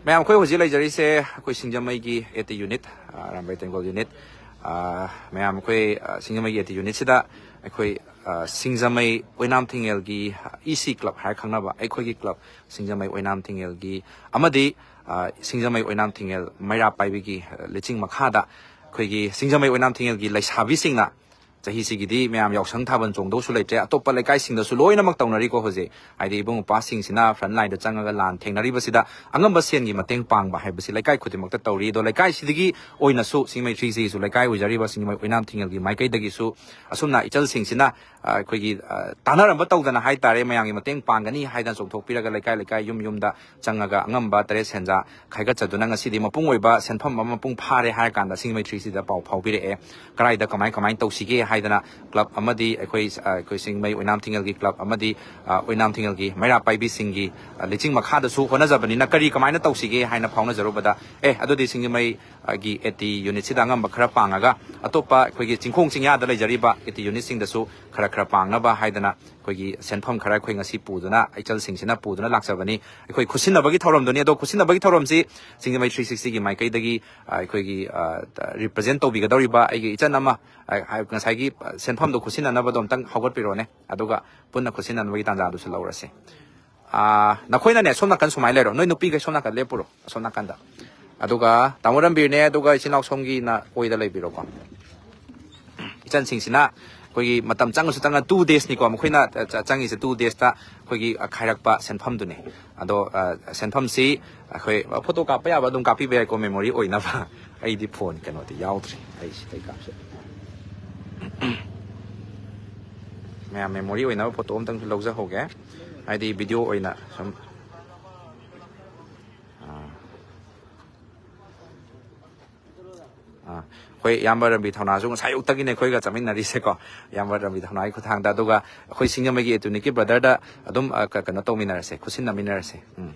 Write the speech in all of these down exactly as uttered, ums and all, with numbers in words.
ꯃꯌꯥꯝ, ꯑꯩꯈꯣꯏ ꯍꯧꯖꯤꯛ ꯂꯩꯖꯔꯤꯁꯦ ꯑꯩꯈꯣꯏ ꯁꯤꯡꯖꯃꯩꯒꯤ ꯑꯦ ꯇꯤ ꯌꯨꯅꯤꯠ, ꯑ, ꯑꯔꯥꯝꯕꯥꯏ ꯇꯦꯡꯒꯣꯜ ꯌꯨꯅꯤꯠ꯫ ꯑ, ꯃꯌꯥꯝ, ꯑꯩꯈꯣꯏ, ꯑ, ꯁꯤꯡꯖꯃꯩꯒꯤ ꯑꯦ ꯇꯤ ꯌꯨꯅꯤꯠꯁꯤꯗ ꯑꯩꯈꯣꯏ, ꯑ, ꯁꯤꯡꯖꯃꯩ ꯑꯣꯏꯅꯥꯝ ꯊꯤꯡꯉꯦꯜꯒꯤ ꯏ ꯁꯤ ꯀ꯭ꯂꯕ ꯍꯥꯏꯔ ꯈꯪꯅꯕ ꯑꯩꯈꯣꯏꯒꯤ ꯀ꯭ꯂꯕ ꯁꯤꯡꯖꯃꯩ ꯑꯣꯏꯅꯥꯝ ꯊꯤꯡꯉꯦꯜꯒꯤ ꯑꯃꯗꯤ, ꯑ, ꯁꯤꯡꯖꯃꯩ ꯑꯣꯏꯅꯥꯝ ꯊꯤꯡꯉꯦꯜ ꯃꯩꯔꯥ ꯄꯥꯏꯕꯤꯒꯤ, ꯑ, ꯂꯨꯆꯤꯡ ꯃꯈꯥꯗ ꯑꯩꯈꯣꯏꯒꯤ ꯁꯤꯡꯖꯃꯩ ꯑꯣꯏꯅꯥꯝ ꯊꯤꯡꯉꯦꯜꯒꯤ ꯂꯩꯁꯥꯕꯤꯁꯤꯡꯅ ꯆꯍꯤꯁꯤꯒꯤꯗꯤ ꯃꯌꯥꯝ ꯌꯥꯎꯁꯪ ꯊꯥꯕꯜ ꯆꯣꯡꯗꯧꯁꯨ ꯂꯩꯇ꯭ꯔꯦ꯫ ꯑꯇꯣꯞꯄ ꯂꯩꯀꯥꯏꯁꯤꯡꯗꯁꯨ ꯂꯣꯏꯅꯃꯛ ꯇꯧꯅꯔꯤꯀꯣ ꯍꯧꯖꯤꯛ꯫ ꯍꯥꯏꯗꯤ ꯏꯕꯨꯡ ꯏꯄ꯭ꯋꯥꯁꯤꯡꯁꯤꯅ front line ꯗ ꯆꯪꯉꯒ ꯂꯥꯟ ꯊꯦꯡꯅꯔꯤꯕꯁꯤꯗ ꯑꯉꯝꯕ ꯁꯦꯟꯒꯤ ꯃꯇꯦꯡ ꯄꯥꯡꯕ ꯍꯥꯏꯕꯁꯤ ꯂꯩꯀꯥꯏ ꯈꯨꯗꯤꯡꯃꯛꯇ ꯇꯧꯔꯤ꯫ ꯑꯗꯣ ꯂꯩꯀꯥꯏꯁꯤꯗꯒꯤ ꯑꯣꯏꯅꯁꯨ ꯁꯤꯡꯖꯃꯩ ꯊ꯭ꯔꯤ ꯁꯤꯁꯨ ꯂꯩꯀꯥꯏ ꯑꯣꯏꯖꯔꯤꯕ ꯁꯤꯡꯖꯃꯩ ꯑꯣꯏꯅꯥꯝ ꯊꯤꯡꯉꯦꯜꯒꯤ ꯃꯥꯏꯀꯩꯗꯒꯤꯁꯨ ꯑꯁꯨꯝꯅ ꯏꯆꯜꯁꯤꯡꯁꯤꯅ, ꯑ, ꯑꯩꯈꯣꯏꯒꯤ, ꯑ, ꯇꯥꯟꯅꯔꯝꯕ ꯇꯧꯗꯅ ꯍꯥꯏꯇꯥꯔꯦ, ꯃꯌꯥꯝꯒꯤ ꯃꯇꯦꯡ ꯄꯥꯡꯒꯅꯤ ꯍꯥꯏꯗꯅ ꯆꯣꯡꯊꯣꯛꯄꯤꯔꯒ ꯂꯩꯀꯥꯏ ꯂꯩꯀꯥꯏ ꯌꯨꯝ ꯌꯨꯝꯗ ꯆꯪꯉꯒ ꯑꯉꯝꯕ ꯇꯔꯦꯠ ꯁꯦꯟꯖꯥ ꯈꯥꯏꯒꯠꯆꯗꯨꯅ ꯉꯁꯤꯗꯤ ꯃꯄꯨꯡ ꯑꯣꯏꯕ ꯁꯦꯟꯐꯝ ꯑꯃ ꯃꯄꯨꯡ ꯐꯥꯔꯦ ꯍꯥꯏꯔ ꯀꯥꯟꯗ ꯁꯤꯡꯖꯃꯩ ꯊ꯭ꯔꯤ ꯁꯤꯗ ꯄꯥꯎ ꯐꯥꯎꯕꯤꯔꯛꯑꯦ꯫ ꯀꯗꯥꯏꯗ ꯀꯃꯥꯏ ꯀꯃꯥꯏꯅ ꯇꯧꯁꯤꯒꯦ ꯍꯥꯏꯗꯅ ꯀ꯭ꯂꯕ ꯑꯃꯗꯤ ꯑꯩꯈꯣꯏ, ꯑ, ꯑꯩꯈꯣꯏ ꯁꯤꯡꯖꯃꯩ ꯑꯣꯏꯅꯥꯝ ꯊꯤꯡꯉꯦꯜꯒꯤ ꯀ꯭ꯂꯕ ꯑꯃꯗꯤ, ꯑ, ꯑꯣꯏꯅꯥꯝ ꯊꯤꯡꯉꯦꯜꯒꯤ ꯃꯩꯔꯥ ꯄꯥꯏꯕꯤꯁꯤꯡꯒꯤ, ꯑ, ꯂꯨꯆꯤꯡ ꯃꯈꯥꯗꯁꯨ ꯍꯣꯠꯅꯖꯕꯅꯤꯅ ꯀꯔꯤ ꯀꯃꯥꯏꯅ ꯇꯧꯁꯤꯒꯦ ꯍꯥꯏꯅ ꯐꯥꯎꯅꯖꯔꯨꯕꯗ, ꯑꯦ, ꯑꯗꯨꯗꯤ ꯁꯤꯡꯖꯃꯩ, ꯑ, ꯒꯤ ꯑꯦ ꯇꯤ ꯌꯨꯅꯤꯠꯁꯤꯗ ꯑꯉꯝꯕ ꯈꯔ ꯄꯥꯡꯉꯒ ꯑꯇꯣꯞꯄ ꯑꯩꯈꯣꯏꯒꯤ ꯆꯤꯡꯈꯣꯡ ꯆꯤꯡꯌꯥꯗ ꯂꯩꯖꯔꯤꯕ ꯑꯦ ꯇꯤ ꯌꯨꯅꯤꯠꯁꯤꯡꯗꯁꯨ ꯈꯔ ꯈꯔ ꯄꯥꯡꯅꯕ ꯍꯥꯏꯗꯅ ꯑꯩꯈꯣꯏꯒꯤ ꯁꯦꯟꯐꯝ ꯈꯔ ꯑꯩꯈꯣꯏ ꯉꯁꯤ ꯄꯨꯗꯨꯅ, ꯏꯆꯜꯁꯤꯡꯁꯤꯅ ꯄꯨꯗꯨꯅ ꯂꯥꯛꯆꯕꯅꯤ꯫ ꯑꯩꯈꯣꯏ ꯈꯨꯠꯁꯤꯟꯅꯕꯒꯤ ꯊꯧꯔꯝꯗꯨꯅꯤ꯫ ꯑꯗꯣ ꯈꯨꯠꯁꯤꯟꯅꯕꯒꯤ ꯊꯧꯔꯝꯁꯤ ꯁꯤꯡꯖꯃꯩ ꯊ꯭ꯔꯤ ꯁꯤꯛꯁꯇꯤꯒꯤ ꯃꯥꯏꯀꯩꯗꯒꯤ, ꯑ, ꯑꯩꯈꯣꯏꯒꯤ, ꯑ, ꯔꯤꯄ꯭ꯔꯖꯦꯟ ꯇꯧꯕꯤꯒꯗꯧꯔꯤꯕ ꯑꯩꯒꯤ ꯏꯆꯟ ꯑꯃ, ꯑ, ꯍꯥꯏ-, ꯉꯁꯥꯏꯒꯤ, ꯑ, ꯁꯦꯟꯐꯝꯗꯣ ꯈꯨꯠꯁꯤꯟꯅꯅꯕꯗꯣ ꯑꯝꯇꯪ ꯍꯧꯒꯠꯄꯤꯔꯣꯅꯦ, ꯑꯗꯨꯒ ꯄꯨꯟꯅ ꯈꯨꯠꯁꯤꯟꯅꯅꯕꯒꯤ ꯇꯥꯟꯖꯥꯗꯨꯁꯨ ꯂꯧꯔꯁꯦ꯫ ꯑ, ꯅꯈꯣꯏꯅꯅꯦ, ꯁꯣꯝ ꯅꯥꯀꯟ ꯁꯨꯃꯥꯏꯅ ꯂꯩꯔꯣ, ꯅꯣꯏ ꯅꯨꯄꯤꯈꯩ ꯁꯣꯝ ꯅꯥꯀꯟ ꯂꯦꯞꯄꯨꯔꯣ, ꯑꯁꯣꯝ ꯅꯥꯀꯟꯗ꯫ ꯑꯗꯨꯒ ꯇꯥꯃꯣ ꯔꯟꯕꯤꯔꯅꯦ, ꯑꯗꯨꯒ ꯏꯆꯤꯟ ꯏꯅꯥꯎ ꯁꯣꯝꯒꯤꯅ ꯑꯣꯏꯗ ꯂꯩꯕꯤꯔꯣꯀꯣ꯫ ꯏꯆꯟꯁꯤꯡꯁꯤꯅ ꯑꯩꯈꯣꯏꯒꯤ ꯃꯇꯝ ꯆꯪꯉꯁꯨ ꯆꯪꯉ two days ꯅꯤꯀꯣ ꯃꯈꯣꯏꯅ, ꯑ, ꯆ-, ꯆꯪꯉꯤꯁꯦ two days ꯇ ꯑꯩꯈꯣꯏꯒꯤ, ꯑ, ꯈꯥꯏꯔꯛꯄ ꯁꯦꯟꯐꯝꯗꯨꯅꯦ꯫ ꯑꯗꯣ, ꯑ, ꯁꯦꯟꯐꯝꯁꯤ ꯑꯩꯈꯣꯏ, ꯑ, ꯐꯣꯇꯣ ꯀꯥꯞꯄ ꯌꯥꯕ ꯑꯗꯨꯝ ꯀꯥꯞꯄꯤꯕ ꯌꯥꯏꯀꯣ, memory ꯑꯣꯏꯅꯕ꯫ ꯑꯩꯗꯤ ꯐꯣꯟ ꯀꯩꯅꯣꯗꯤ ꯌꯥꯎꯗ꯭ꯔꯤ, ꯑꯩ ꯁꯤꯗꯩ ꯀꯥꯞꯁꯦ꯫ ꯃꯌꯥꯝ memory ꯑꯣꯏꯅꯕ ꯐꯣꯇꯣ ꯑꯝꯇꯪꯁꯨ ꯂꯧꯖꯍꯧꯒꯦ, ꯍꯥꯏꯗꯤ video ꯑꯣꯏꯅ ꯁꯨꯝ꯫ ꯑꯥ꯫ ꯑꯥ, ꯑꯩꯈꯣꯏ ꯏꯌꯥꯝꯕ ꯔꯟꯕꯤꯔ ꯊꯧꯅꯥꯁꯨ ꯉꯁꯥꯏ ꯑꯌꯨꯛꯇꯒꯤꯅꯦ ꯑꯩꯈꯣꯏꯒ ꯆꯠꯃꯤꯟꯅꯔꯤꯁꯦꯀꯣ, ꯏꯌꯥꯝꯕ ꯔꯟꯕꯤꯔ ꯊꯧꯅꯥꯒꯤ ꯈꯨꯠꯊꯥꯡꯗ꯫ ꯑꯗꯨꯒ ꯑꯩꯈꯣꯏ ꯁꯤꯡꯖꯃꯩꯒꯤ ꯑꯦꯇꯨꯅꯤꯛꯀꯤ brother ꯗ ꯑꯗꯨꯝ, ꯑ, ꯀ-, ꯀꯩꯅꯣ ꯇꯧꯃꯤꯟꯅꯔꯁꯦ, ꯈꯨꯠꯁꯤꯟꯅꯃꯤꯟꯅꯔꯁꯦ꯫ ꯎꯝ꯫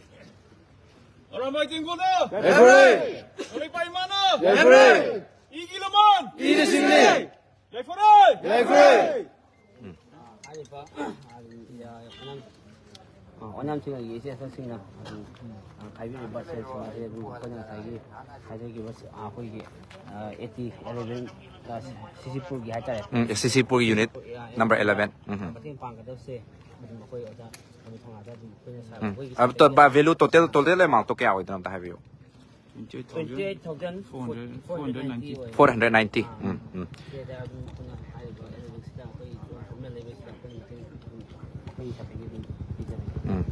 ꯑꯔꯥꯝꯕꯥꯏ ꯇꯦꯡꯒꯣꯜꯗ! ꯌꯥꯏꯐꯔꯦ! ꯂꯩꯄꯥꯛ ꯏꯃꯥꯅ! ꯌꯥꯏꯐꯔꯦ! ꯏꯒꯤ ꯂꯃꯟ! ꯏꯗ ꯆꯤꯡꯂꯤ! ꯌꯥꯏꯐꯔꯦ! ꯌꯥꯏꯐꯔꯦ! ꯍꯥꯏꯔꯤꯕ, ꯑ, ꯑꯉꯥꯡ ꯑꯣꯅꯥꯝ ꯁꯤꯡꯒꯤ ꯏꯆꯦ ꯑꯆꯜꯁꯤꯡꯅ ꯑꯗꯨꯝ, ꯑ, ꯈꯥꯏꯕꯤꯔꯤꯕ ꯁꯦꯜꯁꯤꯡ ꯑꯁꯦ ꯑꯗꯨꯝ ꯑꯩꯈꯣꯏꯅ ꯉꯁꯥꯏꯒꯤ ꯍꯥꯏꯖꯈꯤꯕ, ꯑ, ꯑꯩꯈꯣꯏꯒꯤ, ꯑ, ꯑꯦ ꯇꯤ ꯑꯦꯂꯦꯚꯦꯟ, ꯑ, ꯁꯤꯁꯤꯄꯨꯔꯒꯤ ꯍꯥꯏꯇꯥꯔꯦ꯫ ꯎꯝ, ꯑꯦꯁ ꯁꯤ ꯁꯤ ꯄꯨꯔꯒꯤ ꯌꯨꯅꯤꯠ ꯑ, ꯅꯝꯕꯔ ꯑꯦꯂꯦꯚꯦꯟ꯫ ꯎꯝ, ꯎꯝ꯫ ꯃꯇꯦꯡ ꯄꯥꯡꯒꯗꯕꯁꯦ ꯑꯗꯨꯝ ꯑꯩꯈꯣꯏ ꯑꯣꯖꯥ ꯊꯣꯏꯕꯤ ꯊꯧꯅꯥꯗ ꯑꯗꯨꯝ ꯑꯩꯈꯣꯏꯅ ꯁꯥꯔ ꯎꯝ꯫ ꯑꯩꯈꯣꯏꯒꯤ ꯑꯗꯣ ꯚꯦꯂꯨ ꯇꯣꯇꯦꯜ, ꯇꯣꯇꯦꯜ ꯑꯦꯃꯥꯎꯟꯠꯇꯣ ꯀꯌꯥ ꯑꯣꯏꯗꯣꯏꯅꯣ ꯑꯝꯇ ꯍꯥꯏꯕꯤꯌꯨ꯫ Twenty eight thousand four hundred ninety ꯑꯣꯏ꯫ Four hundred ninety꯫ ꯎꯝ, ꯎꯝ꯫ ꯁꯤꯗ ꯑꯗꯨꯝ ꯑꯩꯈꯣꯏꯅ ꯍꯥꯏꯔꯤꯕ ꯑꯦꯂꯦꯚꯦꯟꯁꯤꯗ ꯑꯩꯈꯣꯏ ꯄꯨꯟꯅ ꯂꯩꯕꯁꯤꯗ ꯑꯩꯈꯣꯏ ꯃꯇꯦꯡ ꯑꯗꯨꯝ ꯑꯩꯈꯣꯏꯒꯤ ꯁꯥꯏꯠꯇꯒꯤ ꯑꯗꯨꯝ ꯄꯤꯖꯔꯒꯦ꯫ ꯎꯝ꯫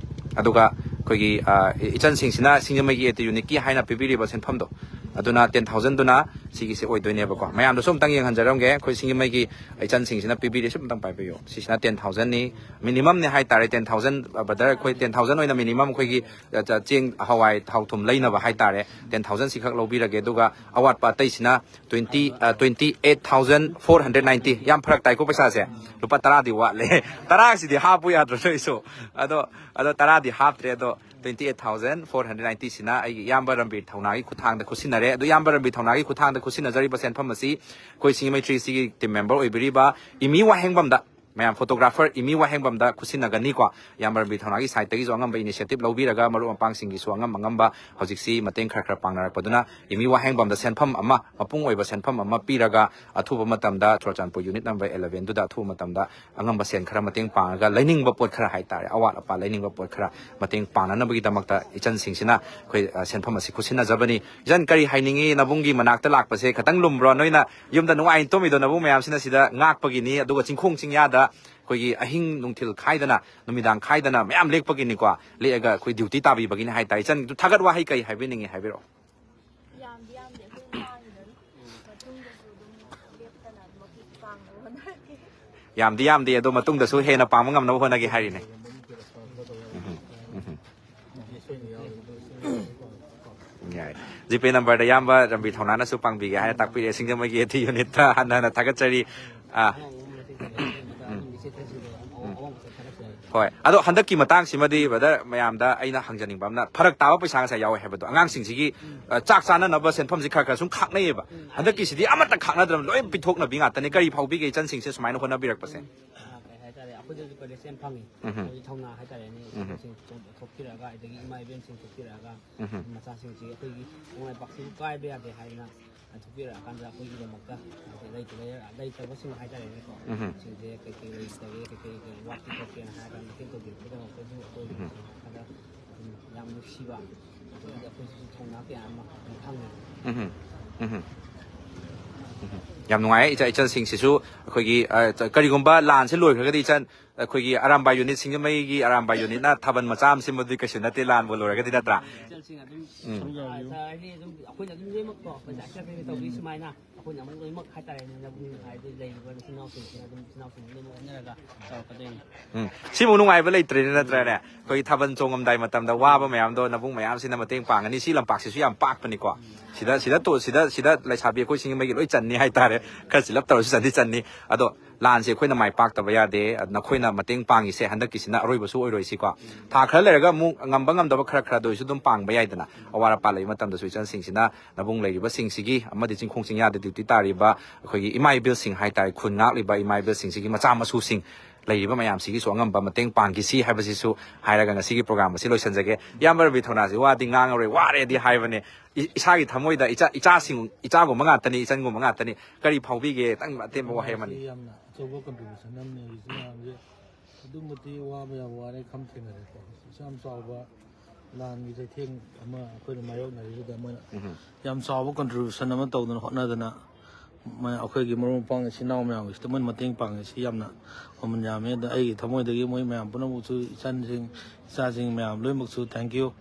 ꯑꯗꯨꯒ ꯑꯩꯈꯣꯏꯒꯤ, ꯑ, ꯏꯆꯟꯁꯤꯡꯁꯤꯅ ꯁꯤꯡꯖꯃꯩꯒꯤ ꯑꯦ ꯇꯤ ꯌꯨꯅꯤꯠꯀꯤ ꯍꯥꯏꯅ ꯄꯤꯕꯤꯔꯤꯕ ꯁꯦꯟꯐꯝꯗꯣ, ꯑꯗꯨꯅ ten thousandꯗꯨꯅ ꯁꯤꯒꯤꯁꯦ ꯑꯣꯏꯗꯣꯏꯅꯦꯕꯀꯣ꯫ ꯃꯌꯥꯝꯗꯁꯨ ꯑꯝꯇꯪ ꯌꯦꯡꯍꯟꯖꯔꯝꯒꯦ꯫ ꯑꯩꯈꯣꯏ ꯁꯤꯡꯖꯃꯩꯒꯤ ꯏꯆꯟꯁꯤꯡꯁꯤꯅ ꯄꯤꯕꯤꯔꯤꯁꯦ ꯑꯝꯇꯪ ꯄꯥꯏꯕꯤꯌꯨ꯫ ꯁꯤꯁꯤꯅ ten thousandꯅꯤ, minimumꯅꯤ ꯍꯥꯏꯇꯥꯔꯦ꯫ Ten thousand, brother, ꯑꯩꯈꯣꯏ ten thousand ꯑꯣꯏꯅ minimum ꯑꯩꯈꯣꯏꯒꯤ, ꯑ, ꯆ-, ꯆꯦꯡ, ꯍꯋꯥꯏ, ꯊꯥꯎ ꯊꯨꯝ ꯂꯩꯅꯕ ꯍꯥꯏꯇꯥꯔꯦ꯫ Ten thousand ꯁꯤꯈꯛ ꯂꯧꯕꯤꯔꯒꯦ꯫ ꯑꯗꯨꯒ ꯑꯋꯥꯠꯄ ꯑꯇꯩꯁꯤꯅ twenty, ꯑ, twenty eight thousand four hundred ninety꯫ ꯌꯥꯝ ꯐꯔꯛ ꯇꯥꯏꯀꯣ ꯄꯩꯁꯥꯁꯦ꯫ ꯂꯨꯄꯥ ꯇꯔꯥꯗꯤ ꯋꯥꯠꯂꯦ꯫ ꯇꯔꯥꯁꯤꯗꯤ ꯍꯥꯞꯄꯨ ꯌꯥꯗ꯭ꯔꯣ ꯅꯣꯏꯁꯨ? ꯑꯗꯣ, ꯑꯗꯣ ꯇꯔꯥꯗꯤ ꯍꯥꯞꯇ꯭ꯔꯦ꯫ ꯑꯗꯣ twenty eight thousand four hundred ninety ꯁꯤꯅ ꯑꯩꯒꯤ ꯏꯌꯥꯝꯕ ꯔꯟꯕꯤꯔ ꯊꯧꯅꯥꯒꯤ ꯈꯨꯠꯊꯥꯡꯗ ꯈꯨꯠꯁꯤꯟꯅꯔꯦ꯫ ꯑꯗꯣ ꯏꯌꯥꯝꯕ ꯔꯟꯕꯤꯔ ꯊꯧꯅꯥꯒꯤ ꯈꯨꯠꯊꯥꯡꯗ ꯈꯨꯠꯁꯤꯟꯅꯖꯔꯤꯕ ꯁꯦꯟꯐꯝ ꯑꯁꯤ ꯑꯩꯈꯣꯏ ꯁꯤꯡꯖꯃꯩ three Cꯒꯤ team member ꯑꯣꯏꯕꯤꯔꯤꯕ ꯏꯃꯤ ꯋꯥꯍꯦꯡꯕꯝꯗ, ꯃꯌꯥꯝ photographer ꯏꯃꯤ ꯋꯥꯍꯦꯡꯕꯝꯗ ꯈꯨꯠꯁꯤꯟꯅꯒꯅꯤꯀꯣ꯫ ꯏꯌꯥꯝꯕ ꯔꯟꯕꯤꯔ ꯊꯧꯅꯥꯒꯤ side ꯇꯒꯤꯁꯨ ꯑꯉꯝꯕ initiative ꯂꯧꯕꯤꯔꯒ ꯃꯔꯨꯞ ꯃꯄꯥꯡꯁꯤꯡꯒꯤꯁꯨ ꯑꯉꯝ ꯑꯉꯝꯕ ꯍꯧꯖꯤꯛꯁꯤ ꯃꯇꯦꯡ ꯈꯔ ꯈꯔ ꯄꯥꯡꯅꯔꯛꯄꯗꯨꯅ ꯏꯃꯤ ꯋꯥꯍꯦꯡꯕꯝꯗ ꯁꯦꯟꯐꯝ ꯑꯃ, ꯃꯄꯨꯡ ꯑꯣꯏꯕ ꯁꯦꯟꯐꯝ ꯑꯃ ꯄꯤꯔꯒ ꯑꯊꯨꯕ ꯃꯇꯝꯗ ꯆꯨꯔꯆꯥꯟꯄꯨꯔ unit number elevenꯗꯨꯗ ꯑꯊꯨꯕ ꯃꯇꯝꯗ ꯑꯉꯝꯕ ꯁꯦꯟ ꯈꯔ ꯃꯇꯦꯡ ꯄꯥꯡꯉꯒ ꯂꯩꯅꯤꯡꯕ ꯄꯣꯠ ꯈꯔ ꯍꯥꯏꯇꯥꯔꯦ, ꯑꯋꯥꯠ ꯑꯄꯥ ꯂꯩꯅꯤꯡꯕ ꯄꯣꯠ ꯈꯔ ꯃꯇꯦꯡ ꯄꯥꯡꯅꯅꯕꯒꯤꯗꯃꯛꯇ ꯏꯆꯟꯁꯤꯡꯁꯤꯅ ꯑꯩꯈꯣꯏ, ꯑ, ꯁꯦꯟꯐꯝ ꯑꯁꯤ ꯈꯨꯠꯁꯤꯟꯅꯖꯕꯅꯤ꯫ ꯏꯆꯟ, ꯀꯔꯤ ꯍꯥꯏꯅꯤꯡꯉꯤ? ꯅꯕꯨꯡꯒꯤ ꯃꯅꯥꯛꯇ ꯂꯥꯛꯄꯁꯦ ꯈꯤꯇꯪ ꯂꯨꯝꯕ꯭ꯔꯣ? ꯅꯣꯏꯅ ꯌꯨꯝꯗ ꯅꯨꯡꯉꯥꯏꯅ ꯇꯨꯝꯃꯤꯗꯣ ꯅꯕꯨꯡ ꯃꯌꯥꯝꯁꯤꯅ ꯁꯤꯗ ꯉꯥꯛꯄꯒꯤꯅꯤ, ꯑꯗꯨꯒ ꯆꯤꯡꯈꯣꯡ ꯆꯤꯡꯌꯥꯗ ꯑꯩꯈꯣꯏꯒꯤ ꯑꯍꯤꯡ ꯅꯨꯡꯊꯤꯜ ꯈꯥꯏꯗꯅ, ꯅꯨꯃꯤꯗꯥꯡ ꯈꯥꯏꯗꯅ ꯃꯌꯥꯝ ꯂꯦꯛꯄꯒꯤꯅꯤꯀꯣ, ꯂꯦꯛꯑꯒ ꯑꯩꯈꯣꯏ duty ꯇꯥꯕꯤꯕꯒꯤꯅꯤ ꯍꯥꯏꯇꯥꯔꯦ꯫ ꯏꯆꯟ, ꯊꯥꯒꯠ ꯋꯥꯍꯩ ꯀꯩ ꯍꯥꯏꯕꯤꯅꯤꯡꯉꯤ, ꯍꯥꯏꯕꯤꯔꯛꯑꯣ꯫ ꯌꯥꯝꯗꯤ ꯌꯥꯝꯗꯦ, ꯑꯩꯈꯣꯏ ꯃꯥꯒꯤꯗ ꯃꯇꯨꯡꯗꯁꯨ ꯑꯗꯨꯝ ꯂꯦꯞꯇꯅ ꯃꯇꯦꯡ ꯄꯥꯡꯅꯕ ꯍꯣꯠꯅꯔꯛꯀꯦ꯫ ꯌꯥꯝꯗꯤ ꯌꯥꯝꯗꯦ, ꯑꯗꯣ ꯃꯇꯨꯡꯗꯁꯨ ꯍꯦꯟꯅ ꯄꯥꯡꯕ ꯉꯝꯅꯕ ꯍꯣꯠꯅꯒꯦ ꯍꯥꯏꯔꯤꯅꯦ꯫ ꯎꯝ, ꯎꯝ꯫ ꯌꯥꯏ꯫ GPay numberꯗ ꯏꯌꯥꯝꯕ ꯔꯟꯕꯤꯔ ꯊꯧꯅꯥꯅꯁꯨ ꯄꯥꯡꯕꯤꯒꯦ ꯍꯥꯏꯅ ꯇꯥꯛꯄꯤꯔꯦ꯫ ꯁꯤꯡꯖꯃꯩꯒꯤ ꯑꯦ ꯇꯤ unitꯇ ꯍꯟꯅ ꯍꯟꯅ ꯊꯥꯒꯠꯆꯔꯤ꯫ ꯑꯥ꯫ ꯎꯝ꯫ ꯎꯝ꯫ ꯍꯣꯏ꯫ ꯑꯗꯣ ꯍꯟꯗꯛꯀꯤ ꯃꯇꯥꯡꯁꯤꯃꯗꯤ, brother, ꯃꯌꯥꯝꯗ ꯑꯩꯅ ꯍꯪꯖꯅꯤꯡꯕ ꯑꯃꯅ, ꯐꯔꯛ ꯇꯥꯕ ꯄꯩꯁꯥ ꯉꯁꯥꯏ ꯌꯥꯎꯋꯦ ꯍꯥꯏꯕꯗꯣ, ꯑꯉꯥꯡꯁꯤꯡꯁꯤꯒꯤ, ꯑ, ꯆꯥꯛ ꯆꯥꯅꯅꯕ ꯁꯦꯟꯐꯝꯁꯤ ꯈꯔ ꯈꯔ ꯁꯨꯝ ꯈꯥꯛꯅꯩꯌꯦꯕ꯫ ꯍꯟꯗꯛꯀꯤꯁꯤꯗꯤ ꯑꯃꯠꯇ ꯈꯥꯛꯅꯗ꯭ꯔꯕ, ꯂꯣꯏ ꯄꯤꯊꯣꯛꯅꯕꯤ ꯉꯥꯛꯇꯅꯦ꯫ ꯀꯔꯤ ꯐꯥꯎꯕꯤꯒꯦ ꯏꯆꯟꯁꯤꯡꯁꯦ ꯁꯨꯃꯥꯏꯅ ꯍꯣꯠꯅꯕꯤꯔꯛꯄꯁꯦ? ꯑ, ꯀꯩ ꯍꯥꯏꯇꯥꯔꯦ, ꯑꯩꯈꯣꯏꯗꯁꯨ ꯀꯣꯂꯦꯖ ꯌꯥꯝ ꯐꯪꯉꯤ꯫ ꯎꯝ꯫ ꯍꯧꯖꯤꯛ ꯊꯧꯅꯥ ꯍꯥꯏꯇꯥꯔꯦꯅꯦ, ꯎꯝ꯫ ꯏꯁꯥꯁꯤꯡ ꯊꯣꯛꯄꯤꯔꯛꯑꯒ, ꯑꯗꯒꯤ ꯏꯃꯥ ꯏꯕꯦꯟꯁꯤꯡ ꯊꯣꯛꯄꯤꯔꯛꯑꯒ, ꯎꯝ꯫ ꯃꯆꯥꯁꯤꯡꯁꯤ ꯑꯩꯈꯣꯏꯒꯤ ꯅꯨꯡꯉꯥꯏ ꯄꯥꯛꯁꯤꯕꯨ ꯀꯥꯏꯕ ꯌꯥꯗꯦ ꯍꯥꯏꯗꯅ ꯊꯣꯛꯄꯤꯔꯛꯑꯀꯥꯟꯗ ꯑꯩꯈꯣꯏꯒꯤꯗꯃꯛꯇ ꯂꯩꯇꯕ, ꯂꯩꯇꯕꯁꯤꯡ ꯍꯥꯏꯇꯥꯔꯦꯅꯦꯀꯣ, ꯎꯝ꯫ ꯁꯤꯡꯁꯦ ꯀꯩꯀꯩ ꯂꯩꯇꯒꯦ, ꯀꯩꯀꯩ ꯀꯩ ꯋꯥꯠꯀꯦ ꯈꯣꯠꯀꯦꯅ ꯍꯥꯏꯔꯒ ꯃꯇꯦꯡ ꯇꯧꯕꯤꯔꯛꯄꯒꯤꯗꯃꯛꯇꯁꯨ ꯑꯩꯈꯣꯏ ꯎꯝ꯫ ꯈꯔ ꯑꯗꯨꯝ ꯌꯥꯝ ꯅꯨꯡꯁꯤꯕ, ꯑꯗꯨꯗꯒꯤ ꯑꯩꯈꯣꯏꯁꯨ ꯊꯧꯅꯥ ꯀꯌꯥ ꯑꯃ ꯑꯗꯨꯝ ꯐꯪꯉꯦ꯫ ꯎꯝ꯫ ꯎꯝ꯫ ꯎꯝ꯫ ꯌꯥꯝ ꯅꯨꯡꯉꯥꯏ꯫ ꯏꯆꯥ ꯏꯆꯜꯁꯤꯡꯁꯤꯁꯨ ꯑꯩꯈꯣꯏꯒꯤ, ꯑ, ꯀꯔꯤꯒꯨꯝꯕ ꯂꯥꯟꯁꯦ ꯂꯣꯏꯈ꯭ꯔꯒꯗꯤ ꯏꯆꯟ, ꯑꯩꯈꯣꯏꯒꯤ ꯑꯔꯥꯝꯕꯥꯏ ꯌꯨꯅꯤꯠ, ꯁꯤꯡꯖꯃꯩꯒꯤ ꯑꯔꯥꯝꯕꯥꯏ ꯌꯨꯅꯤꯠꯅ ꯊꯥꯕꯜ ꯃꯆꯥ ꯑꯃ ꯁꯤꯟꯕꯗꯨꯗꯤ ꯀꯩꯁꯨ ꯅꯠꯇꯦ, ꯂꯥꯟꯕꯨ ꯂꯣꯏꯔꯒꯗꯤ, ꯅꯠꯇ꯭ꯔꯥ? ꯏꯆꯜꯁꯤꯡ ꯑꯗꯨꯝ, ꯎꯝ꯫ ꯑ, ꯁꯥꯔ, ꯍꯥꯏꯗꯤ ꯑꯗꯨꯝ ꯑꯩꯈꯣꯏꯅ ꯑꯗꯨꯝ ꯂꯣꯏꯅꯃꯛꯀꯣ, ꯑꯩꯈꯣꯏ ꯁꯥꯔ ꯇꯧꯕꯤ ꯁꯨꯃꯥꯏꯅ ꯑꯩꯈꯣꯏꯅ ꯑꯃꯨꯛ ꯂꯣꯏꯅꯃꯛ ꯍꯥꯏꯇꯥꯔꯦꯅꯦ, ꯅꯕꯨꯡ ꯍꯥꯏꯗꯤ ꯂꯩꯔꯤꯕ ꯏꯆꯤꯟ ꯏꯅꯥꯎꯁꯤꯡꯁꯤꯅ ꯑꯗꯨꯝ ꯏꯆꯤꯟ ꯏꯅꯥꯎꯁꯤꯡ ꯂꯣꯏꯅꯃꯛ ꯍꯣꯠꯅꯔꯒ ꯇꯧꯔꯛꯀꯗꯣꯏꯅꯤ꯫ ꯎꯝ꯫ ꯁꯤꯃꯨꯛ ꯅꯨꯡꯉꯥꯏꯕ ꯂꯩꯇ꯭ꯔꯦꯅꯦ, ꯅꯠꯇ꯭ꯔꯅꯦ? ꯑꯩꯈꯣꯏꯒꯤ ꯊꯥꯕꯜ ꯆꯣꯡꯉꯝꯗꯥꯏ ꯃꯇꯝꯗ ꯋꯥꯕ ꯃꯌꯥꯝꯗꯣ ꯅꯕꯨꯡ ꯃꯌꯥꯝꯁꯤꯅ ꯃꯇꯦꯡ ꯄꯥꯡꯒꯅꯤ꯫ ꯁꯤ ꯂꯝꯄꯥꯛꯁꯤꯁꯨ ꯌꯥꯝ ꯄꯥꯛꯄꯅꯤꯀꯣ꯫ ꯁꯤꯗ, ꯁꯤꯗ ꯇꯣ-, ꯁꯤꯗ, ꯁꯤꯗ ꯂꯩꯁꯥꯕꯤ ꯑꯩꯈꯣꯏ ꯁꯤꯡꯖꯃꯩꯒꯤ ꯂꯣꯏ ꯆꯟꯅꯤ ꯍꯥꯏꯇꯥꯔꯦ꯫ ꯈꯔ ꯆꯤꯜꯂꯞ ꯇꯧꯔꯁꯨ ꯆꯟꯗꯤ ꯆꯟꯅꯤ꯫ ꯑꯗꯣ ꯂꯥꯟꯁꯦ ꯑꯩꯈꯣꯏꯅ ꯃꯥꯏ ꯄꯥꯛꯇꯕ ꯌꯥꯗꯦ꯫ ꯅꯈꯣꯏꯅ ꯃꯇꯦꯡ ꯄꯥꯡꯉꯤꯁꯦ ꯍꯟꯗꯛꯀꯤꯁꯤꯅ ꯑꯔꯣꯏꯕꯁꯨ ꯑꯣꯏꯔꯣꯏꯁꯤꯀꯣ꯫ ꯊꯥ ꯈꯔ ꯂꯩꯔꯒ ꯑꯃꯨꯛ ꯉꯝꯕ ꯉꯝꯗꯕ ꯈꯔ ꯈꯔꯗ ꯑꯣꯏꯔꯁꯨ ꯑꯗꯨꯝ ꯄꯥꯡꯕ ꯌꯥꯏꯗꯅ꯫ ꯑꯋꯥꯠ ꯑꯄꯥ ꯂꯩꯕ ꯃꯇꯝꯗꯁꯨ ꯏꯆꯟꯁꯤꯡꯁꯤꯅ ꯅꯕꯨꯡ ꯂꯩꯔꯤꯕꯁꯤꯡꯁꯤꯒꯤ ꯑꯃꯗꯤ ꯆꯤꯡꯈꯣꯡ ꯆꯤꯡꯌꯥꯗ ꯗ꯭ꯌꯨꯇꯤ ꯇꯥꯔꯤꯕ ꯑꯩꯈꯣꯏꯒꯤ ꯏꯃꯥ ꯏꯕꯦꯜꯁꯤꯡ ꯍꯥꯏꯇꯥꯔꯦ, ꯈꯨꯟ ꯉꯥꯛꯂꯤꯕ ꯏꯃꯥ ꯏꯕꯦꯜꯁꯤꯡꯁꯤꯒꯤ ꯃꯆꯥ ꯃꯁꯨꯁꯤꯡ ꯂꯩꯔꯤꯕ ꯃꯌꯥꯝꯁꯤꯒꯤꯁꯨ ꯑꯉꯝꯕ ꯃꯇꯦꯡ ꯄꯥꯡꯈꯤꯁꯤ ꯍꯥꯏꯕꯁꯤꯁꯨ ꯍꯥꯏꯔꯒ ꯉꯁꯤꯒꯤ ꯄ꯭ꯔꯣꯒ꯭ꯔꯥꯝ ꯑꯁꯤ ꯂꯣꯏꯁꯤꯟꯖꯒꯦ꯫ ꯏꯌꯥꯝꯕ ꯔꯕꯤ ꯊꯧꯅꯥꯁꯤ ꯋꯥꯗꯤ ꯉꯥꯡꯉꯔꯣꯏ, ꯋꯥꯔꯦꯗꯤ ꯍꯥꯏꯕꯅꯦ꯫ ꯏ-, ꯏꯁꯥꯒꯤ ꯊꯃꯣꯏꯗ ꯏꯆꯥ, ꯏꯆꯥꯁꯤꯡ, ꯏꯆꯥꯒꯨꯝꯕ ꯉꯥꯛꯇꯅꯤ, ꯏꯆꯟꯒꯨꯝꯕ ꯉꯥꯛꯇꯅꯤ꯫ ꯀꯔꯤ ꯐꯥꯎꯕꯤꯒꯦ? ꯈꯤꯇꯪ ꯑꯇꯦꯟꯕ ꯋꯥꯍꯩ ꯑꯃꯅꯤ꯫ ꯁꯤ ꯌꯥꯝꯅ ꯑꯆꯧꯕ ꯀꯟꯇ꯭ꯔꯤꯕ꯭ꯌꯨꯁꯟ ꯑꯃꯅꯤ꯫ ꯍꯧꯖꯤꯛꯁꯤ ꯃꯌꯥꯝꯁꯦ ꯑꯗꯨꯛ ꯃꯇꯤꯛ ꯋꯥꯕ ꯌꯥꯝ ꯋꯥꯔꯦ, ꯈꯝ ꯊꯦꯡꯅꯔꯦꯀꯣ꯫ ꯍꯧꯖꯤꯛꯁꯨ ꯌꯥꯝ ꯆꯥꯎꯕ ꯂꯥꯟꯒꯤ ꯆꯩꯊꯦꯡ ꯑꯃ ꯑꯩꯈꯣꯏꯅ ꯃꯥꯌꯣꯛꯅꯔꯤꯁꯤꯗ ꯃꯣꯏꯅ ꯎꯝ꯫ ꯌꯥꯝ ꯆꯥꯎꯕ ꯀꯟꯇ꯭ꯔꯤꯕ꯭ꯌꯨꯁꯟ ꯑꯃ ꯇꯧꯗꯅ ꯍꯣꯠꯅꯗꯅ ꯃ-, ꯑꯩꯈꯣꯏꯒꯤ ꯃꯔꯨꯞ ꯃꯄꯥꯡ ꯏꯆꯤꯟ ꯏꯅꯥꯎ ꯃꯌꯥꯝꯒꯤꯁꯤꯗ ꯃꯣꯏꯅ ꯃꯇꯦꯡ ꯄꯥꯡꯉꯤꯁꯤ ꯌꯥꯝꯅ ꯃꯃꯜ ꯌꯥꯝꯃꯤ꯫ ꯑꯗ ꯑꯩꯒꯤ ꯊꯃꯣꯏꯗꯒꯤ ꯃꯣꯏ ꯃꯌꯥꯝ ꯄꯨꯝꯅꯃꯛꯁꯨ, ꯏꯆꯟꯁꯤꯡ, ꯏꯆꯥꯁꯤꯡ ꯃꯌꯥꯝ ꯂꯣꯏꯅꯃꯛꯁꯨ thank you꯫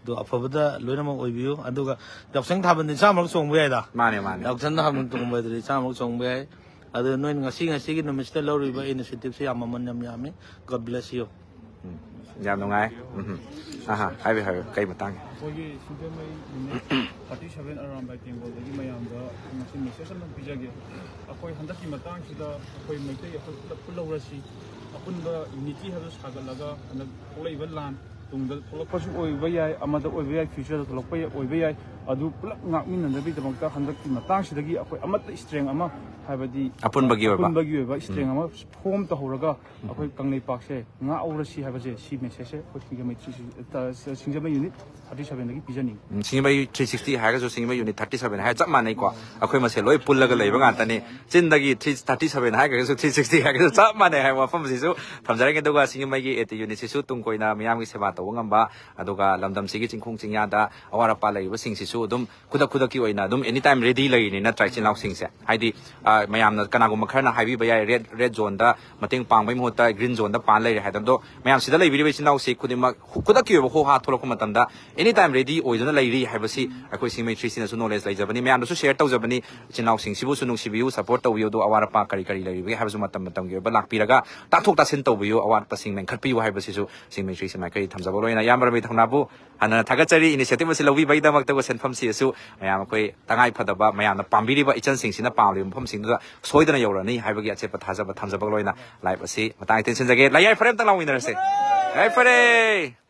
ꯑꯗꯣ ꯑꯐꯕꯗ ꯂꯣꯏꯅꯃꯛ ꯑꯣꯏꯕꯤꯌꯨ꯫ ꯑꯗꯨꯒ ꯌꯥꯎꯁꯪ ꯊꯥꯕꯜꯗꯤ ꯆꯥꯝꯃꯔꯛ ꯆꯣꯡꯕ ꯌꯥꯏꯗ꯫ ꯃꯥꯅꯦ, ꯃꯥꯅꯦ꯫ ꯌꯥꯎꯁꯪ ꯊꯥꯕꯜ ꯆꯣꯡꯕ ꯍꯥꯏꯗꯨꯗꯤ ꯆꯥꯝꯃꯔꯛ ꯆꯣꯡꯕ ꯌꯥꯏ꯫ ꯑꯗꯨ ꯅꯣꯏꯅ ꯉꯁꯤ, ꯉꯁꯤꯒꯤ ꯅꯨꯃꯤꯠꯁꯤꯗ ꯂꯧꯔꯤꯕ initiative ꯁꯤ ꯌꯥꯝ ꯃꯃꯜ ꯌꯥꯝ ꯌꯥꯝꯃꯤ꯫ God bless you꯫ ꯎꯝ꯫ ꯌꯥꯝ ꯅꯨꯡꯉꯥꯏ꯫ ꯎꯝ꯫ ꯑꯍꯥ, ꯍꯥꯏꯕꯤꯌꯨ, ꯍꯥꯏꯕꯤꯌꯨ꯫ ꯀꯩ ꯃꯇꯥꯡꯒꯤ? ꯑꯩꯈꯣꯏꯒꯤ ꯁꯤꯡꯖꯃꯩ ꯌꯨꯅꯤꯠ thirty seven ꯑꯔꯥꯝꯕꯥꯏ ꯇꯦꯡꯒꯣꯜꯗꯒꯤ ꯃꯌꯥꯝꯗ ꯉꯁꯤ message ꯑꯃ ꯄꯤꯖꯒꯦ꯫ ꯑꯩꯈꯣꯏ ꯍꯟꯗꯛꯀꯤ ꯃꯇꯥꯡꯁꯤꯗ ꯑꯩꯈꯣꯏ ꯃꯩꯇꯩ ꯑꯩꯈꯣꯏ ꯄꯨꯂꯞ ꯄꯨꯜꯍꯧꯔꯁꯤ꯫ ꯑꯄꯨꯟꯕ unity ꯍꯥꯏꯕꯗꯨ ꯁꯥꯒꯠꯂꯒ ꯍꯟꯗꯛ ꯊꯣꯛꯂꯛꯏꯕ ꯂꯥꯟ ꯇꯨꯡꯗ ꯊꯣꯛꯂꯛꯄꯁꯨ ꯑꯣꯏꯕ ꯌꯥꯏ, ꯑꯃꯗ ꯑꯣꯏꯕ ꯌꯥꯏ, ꯐ꯭ꯌꯨꯆꯔꯗ ꯊꯣꯛꯂꯛꯄ ꯌꯥꯏ, ꯑꯣꯏꯕ ꯌꯥꯏ꯫ ꯑꯗꯨ ꯄꯨꯂꯞ ꯉꯥꯛꯃꯤꯟꯅꯅꯕꯒꯤꯗꯃꯛꯇ ꯍꯟꯗꯛꯀꯤ ꯃꯇꯥꯡꯁꯤꯗꯒꯤ ꯑꯩꯈꯣꯏ ꯑꯃꯠꯇ ꯏꯁꯇ꯭ꯔꯦꯡ ꯑꯃ, ꯍꯥꯏꯕꯗꯤ ꯑꯄꯨꯟꯕꯒꯤ ꯑꯣꯏꯕ꯫ ꯑꯄꯨꯟꯕꯒꯤ ꯑꯣꯏꯕ ꯏꯁꯇ꯭ꯔꯦꯡ ꯑꯃ ꯐꯣꯝ ꯇꯧꯍꯧꯔꯒ ꯑꯩꯈꯣꯏ ꯀꯪꯂꯩꯄꯥꯛꯁꯦ ꯉꯥꯛꯍꯧꯔꯁꯤ ꯍꯥꯏꯕꯁꯦ, ꯁꯤ ꯃꯦꯁꯦꯖꯁꯦ ꯑꯩꯈꯣꯏ ꯁꯤꯡꯖꯃꯩ ꯁꯤꯡꯖꯃꯩ ꯌꯨꯅꯤꯠ ꯊꯥꯔꯇꯤ ꯁꯚꯦꯟꯗꯒꯤ ꯄꯤꯖꯅꯤꯡꯉꯤ꯫ ꯎꯝ, ꯁꯤꯡꯖꯃꯩ ꯊ꯭ꯔꯤ ꯁꯤꯛꯁꯇꯤ ꯍꯥꯏꯔꯒꯁꯨ ꯁꯤꯡꯖꯃꯩ ꯌꯨꯅꯤꯠ ꯊꯥꯔꯇꯤ ꯁꯚꯦꯟ ꯍꯥꯏꯔ ꯆꯞ ꯃꯥꯟꯅꯩꯀꯣ꯫ ꯑꯩꯈꯣꯏ ꯃꯁꯦꯜ ꯂꯣꯏ ꯄꯨꯜꯂꯒ ꯂꯩꯕ ꯉꯥꯛꯇꯅꯤ꯫ ꯆꯤꯟꯗꯒꯤ ꯊ꯭ꯔꯤ ꯊꯥꯔꯇꯤ ꯁꯚꯦꯟ ꯍꯥꯏꯈ꯭ꯔꯒꯁꯨ ꯊ꯭ꯔꯤ ꯁꯤꯛꯁꯇꯤ ꯍꯥꯏꯈ꯭ꯔꯒꯁꯨ ꯆꯞ ꯃꯥꯟꯅꯩ ꯍꯥꯏꯕ ꯋꯥꯐꯝꯁꯤꯁꯨ ꯊꯝꯖꯔꯒꯦ꯫ ꯑꯗꯨꯒ ꯁꯤꯡꯖꯃꯩꯒꯤ ꯑꯦ ꯇꯤ ꯌꯨꯅꯤꯠꯁꯤꯁꯨ ꯇꯨꯡ ꯀꯣꯏꯅ ꯃꯤꯌꯥꯝꯒꯤ ꯁꯦꯕꯥ ꯇꯧꯕ ꯉꯝꯕ, ꯑꯗꯨꯒ ꯂꯝꯗꯝꯁꯤꯒꯤ ꯆꯤꯡꯈꯣꯡ ꯆꯤꯡꯌꯥꯗ ꯑꯋꯥꯠ ꯑꯄꯥ ꯂꯩꯔꯤꯕꯁꯤꯡꯁꯤꯁꯨ ꯑꯗꯨꯝ ꯈꯨꯗꯛ ꯈꯨꯗꯛꯀꯤ ꯑꯣꯏꯅ ꯑꯗꯨꯝ ꯑꯦꯅꯤ ꯇꯥꯏꯝ ꯔꯦꯗꯤ ꯂꯩꯔꯤꯅꯤ ꯅꯠꯇ꯭ꯔꯥ, ꯏꯆꯤꯜ ꯏꯅꯥꯎꯁꯤꯡꯁꯦ? ꯍꯥꯏꯗꯤ, ꯑ, ꯃꯌꯥꯝꯅ ꯀꯅꯥꯒꯨꯝꯕ ꯈꯔꯅ ꯍꯥꯏꯕꯤꯕ ꯌꯥꯏ, ꯔꯦꯗ ꯔꯦꯗ ꯖꯣꯟꯗ ꯃꯇꯦꯡ ꯄꯥꯡꯕꯒꯤ ꯃꯍꯨꯠꯇ ꯒ꯭ꯔꯤꯟ ꯖꯣꯟꯗ ꯄꯥꯟ ꯂꯩꯔꯦ ꯍꯥꯏꯗꯅ꯫ ꯑꯗꯣ ꯃꯌꯥꯝꯁꯤꯗ ꯂꯩꯕꯤꯔꯤꯕ ꯏꯆꯤꯜ ꯏꯅꯥꯎꯁꯤ ꯈꯨꯗꯤꯡꯃꯛ ꯈꯨꯗꯛꯀꯤ ꯑꯣꯏꯕ ꯍꯣ ꯍꯥ ꯊꯣꯛꯂꯛꯄ ꯃꯇꯝꯗ ꯑꯦꯅꯤ ꯇꯥꯏꯝ ꯔꯦꯗꯤ ꯑꯣꯏꯗꯨꯅ ꯂꯩꯔꯤ ꯍꯥꯏꯕꯁꯤ ꯑꯩꯈꯣꯏ ꯁꯤꯡꯖꯃꯩ ꯊ꯭ꯔꯤ ꯁꯤꯛꯁꯇꯤꯅꯁꯨ ꯅꯣꯂꯦꯖ ꯂꯩꯖꯕꯅꯤ, ꯃꯌꯥꯝꯗꯁꯨ ꯁꯦꯌꯔ ꯇꯧꯖꯕꯅꯤ꯫ ꯏꯆꯤꯜ ꯏꯅꯥꯎꯁꯤꯡꯁꯤꯕꯨꯁꯨ ꯅꯨꯡꯁꯤꯕꯤꯌꯨ, ꯁꯄꯣꯔꯠ ꯇꯧꯕꯤꯌꯨ, ꯑꯗꯣ ꯑꯋꯥꯠ ꯑꯄꯥ ꯀꯔꯤ ꯀꯔꯤ ꯂꯩꯔꯤꯕꯒꯦ ꯍꯥꯏꯕꯁꯨ ꯃꯇꯝ ꯃꯇꯝꯒꯤ ꯑꯣꯏꯕ ꯂꯥꯛꯄꯤꯔꯒ ꯇꯥꯊꯣꯛ ꯇꯥꯁꯤꯟ ꯇꯧꯕꯤꯌꯨ, ꯑꯋꯥꯠꯄꯁꯤꯡ ꯃꯦꯟꯈꯠꯄꯤꯌꯨ ꯍꯥꯏꯕꯁꯤꯁꯨ ꯁꯤꯡꯖꯃꯩ ꯊ꯭ꯔꯤ ꯁꯤꯛꯁꯇꯤ ꯃꯥꯏꯀꯩ ꯊꯝꯖꯕ ꯂꯣꯏꯅ ꯏꯌꯥꯝꯕ ꯔꯃꯤ ꯊꯧꯅꯥꯕꯨ ꯍꯟꯅ ꯊꯥꯒꯠꯆꯔꯤ꯫ ꯏꯅꯤꯁꯤꯌꯦꯇꯤꯚ ꯑꯁꯤ ꯂꯧꯕꯤꯕꯒꯤꯗꯃꯛꯇ꯫ ꯑꯗꯨꯒ ꯁꯦꯟꯐꯝꯁꯤ ꯑꯁꯨ ꯃꯌꯥꯝ ꯑꯩꯈꯣꯏ ꯇꯉꯥꯏ ꯐꯗꯕ ꯃꯌꯥꯝꯅ ꯄꯥꯝꯕꯤꯔꯤꯕ ꯏꯆꯟꯁꯤꯡꯁꯤꯅ ꯄꯥꯝꯂꯤꯕ ꯃꯐꯝꯁꯤꯡꯗꯨꯗ ꯁꯣꯏꯗꯅ ꯌꯧꯔꯅꯤ ꯍꯥꯏꯕꯒꯤ ꯑꯆꯦꯠꯄ ꯊꯥꯖꯕ ꯊꯝꯖꯕꯒ ꯂꯣꯏꯅ ꯂꯥꯏꯐ ꯑꯁꯤ ꯃꯇꯥꯡ ꯑꯁꯤꯗ ꯇꯦꯟꯁꯤꯟꯖꯒꯦ꯫ ꯂꯥꯏꯌꯥꯏ ꯐꯔꯦ, ꯑꯝꯇꯪ ꯂꯥꯎꯃꯤꯟꯅꯔꯁꯦ꯫ ꯂꯥꯏꯌꯥꯏ ꯐꯔꯦ꯫